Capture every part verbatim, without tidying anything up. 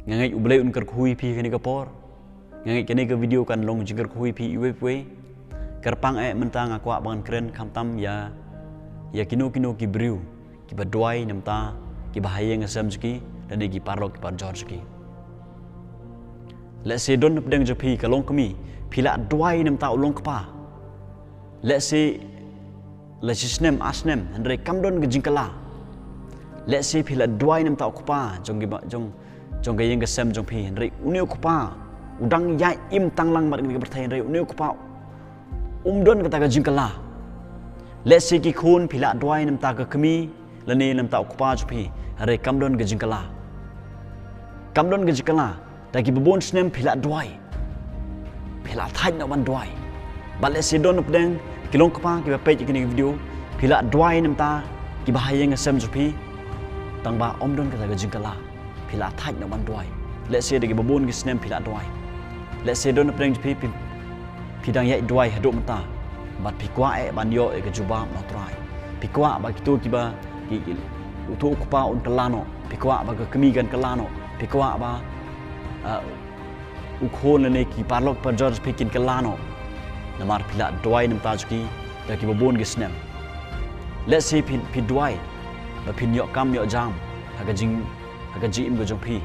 Nga ngeit U Blei un kyrkhu ïa phi kane ka por. Nga ngeit kane ka video kan long jingkyrkhu ïa phi iwei pa iwei. Kyrpang eh mynta nga kwah ban kren khamtam ïa, ïa kino kino ki briew kiba duwai namar ki bahaïing hasem jong ki, lane ki paralok ki parajor jong ki. Lehse don napdeng jong phi ka longkmie, phi la duwai namar u longkpa. Lehse la shisnem, ar snem, hynrei kam don ka jingkylla. Lehse phi la duwai namar u kpa jong ki ba, jong, jong ka ïing ka sem jong phi, hynrei une u kpa u dang ïaid im tang lang bad kane ka pyrthei, hynrei une u kpa um don kata ka jingkylla. Lehse ki khun phi la duwai namar ka kmie, lane namar u kpa jong phi, hynrei kam don ka jingkylla. Kam don ka jingkylla. Da kiba bun snem phi la duwai. Phi la thait noh ban duwai. Bad lehse don napdeng ki longkpa kiba peit ïa kane ka video, phi la duwai namar ki bahaïing hasem jong phi, tangba um don kata ka jingkylla. Phi la thait noh ban duwai. Lehse da kiba bun ki snem phi la duwai. Lehse don napdeng jong phi, phi, phi dang ïaid duwai haduh mynta. Bad phi kwah eh ban ïoh ïa ka jubab na U Trai. Phi kwah ba kito kiba, ki, ki, uto u kpa un kylla noh. Phi kwah ba ka kmie kan kylla noh. Phi kwah ba, ah, u khun lane ki paralok parajor jong phi kin kylla noh. Namar phi la duwai namar jong ki da kiba bun ki snem. Lehse phi, phi duwai ba phin ïoh kam ïoh jam ha ka jing, ha ka jingim ka jong phi.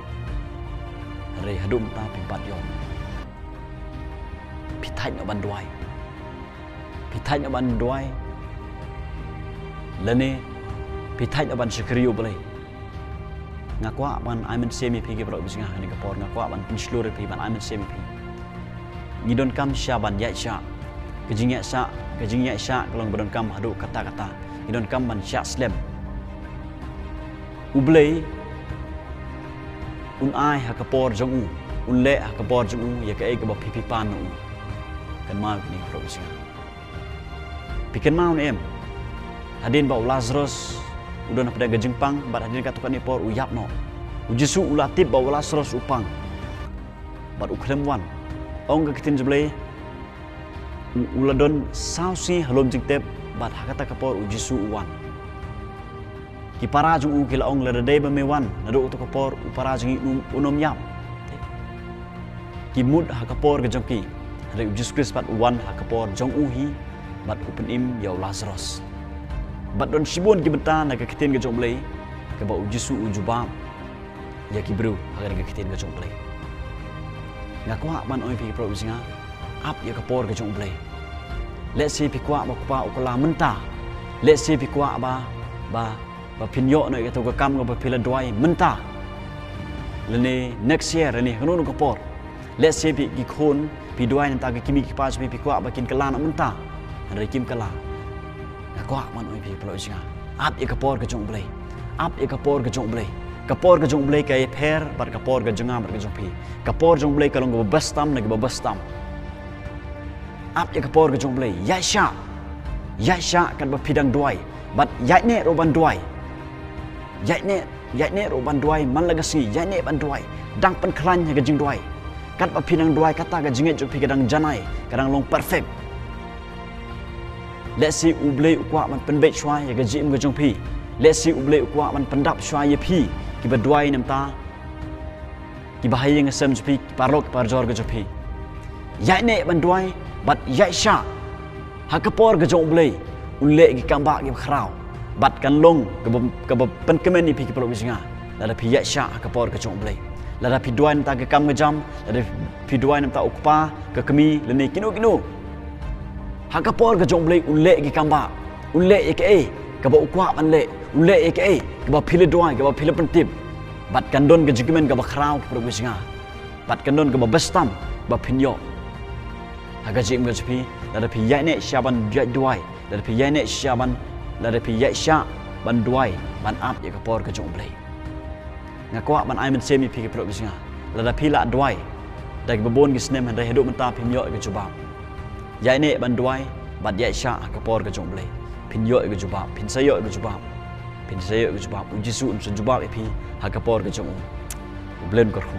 Hynrei haduh mynta phim pat ïoh. Phi thait noh ban duwai. Phi thait noh ban duwai. Lane phi thait noh ban shakri ïa U Blei. Nga kwah ban ai mynsiem ïa phi ki paralok ki parajor jong nga ha kane ka por, nga kwah ban pynshlur ïa phi, ban ai mynsiem ïa phi. Ngi donkam shisha ban ïaid shah. Ka jingïaid shah, ka jingïaid shah ka long ba donkam haduh katta katta. Ngi donkam ban shah slem. U Blei un ai ha ka por jong u, un leh ha ka por jong u ïa kaei kaba phi, phi pan na u. Kynmaw kine ki paralok ki parajor jong nga. Phi kynmaw ne em? Hadien ba u Lazarus u don hapdeng ka jingpang, bad hadien katto katne por u ïap noh. U Jisu u la tip ba u Lazarus u pang. Bad u khlem wan. Ong ka ktien jong U Blei, u, u la don saw sngi halor jingtep, bad ha kata ka por u Jisu u wan. Ki para jong u ki la ong, lada dei ba me wan naduh kato ka por, u para jong ngi un, un ym ïap. Ki mut ha ka por ka jong ki. Hynrei u Jisu Khrist pat u wan ha ka por jong u hi, bad u pynim ïa u Lazarus. Bad don shibun ki bynta na ka ktien ka jong U Blei, kaba u Jisu u jubab ïa ki briew ha ka ktien ka jong U Blei. Nga kwah ban ong ïa phi ki paralok ki parajor jong nga, ap ïa ka por ka jong U Blei. Lehse phi kwah ba u kpa u kylla mynta. Lehse phi kwah ba, ba, ba phin ïoh noh ïa kato ka kam kaba phi la duwai mynta. Lane next year, lane hangno hangno ka por. Lehse phi ki khun, phi duwai namar ki kmie ki kpa jong phi, phi kwah ba kin kylla noh mynta. Hynrei kim kylla. Nga kwah ban ong ïa phi ki paralok ki parajor jong nga. Ap ïa ka por ka jong U Blei. Ap ïa ka por ka jong U Blei. Ka por ka jong U Blei ka ïapher bad ka por ka jong nga bad ka jong phi. Ka por jong U Blei ka long kaba bha tam na kiba bha tam. Ap ïa ka por ka jong U Blei. Ïaid shah. Ïaid shah katba phi dang duwai. Bad ïaid neh ruh ban duwai. Ïaid neh, ïaid neh ruh ban duwai, man la ka sngi, ïaid neh ban duwai. Dang pynkhlaiñ ha ka jingduwai. Katba phi dang duwai, kata ka jingngeit jong phi ka dang janai, ka dang long perfect. Lehse U Blei u kwah ban pynbeit shuwa ïa ka jingim ka jong phi. Lehse U Blei u kwah ban pyndap shuwa ïa phi, kiba duwai namar ki bahaïing hasem jong phi, ki paralok ki parajor ka jong phi. Ïaid neh ban duwai, bad ïaid shah. Ha ka por ka jong U Blei, un leh ki kam ba kiba khraw. Bad kan long kaba, kaba pynkmen ïa phi ki paralok ki parajor jong nga. Lada phi ïaid shah ha ka por ka jong U Blei. Lada phi duwai namar ka kam ka jam, lada phi duwai namar u kpa, ka kmie, lane kino kino. Ha ka por ka jong U Blei un leh ki kam ba. Un leh ïa kaei kaba u kwah ban leh. Un leh ïa kaei kaba phi la duwai, kaba phi la pyntip. Bad kan don ka jingkmen kaba khraw ki paralok ki parajor jong nga. Bad kan don kaba bha tam ba phin ïoh. Ha ka jingim ka jong phi, lada phi ïaid neh shah ban ïaid duwai, lada phi ïaid neh shah ban, lada phi ïaid shah ban duwai, ban ap ïa ka por ka jong U Blei. Nga kwah ban ai mynsiem ïa phi ki paralok ki parajor jong nga. Lada phi la duwai da kiba bun ki snem, hynrei haduh mynta phim ïoh ïa ka jubab. Ïaid neh ban duwai, bad ïaid shah ha ka por ka jong U Blei. Phin ïoh ïa ka jubab, phin sa ïoh ïa ka jubab. Phin sa ïoh ïa ka jubab. U Jisu un sa jubab ïa phi ha ka por ka jong u. U Blei un kyrkhu.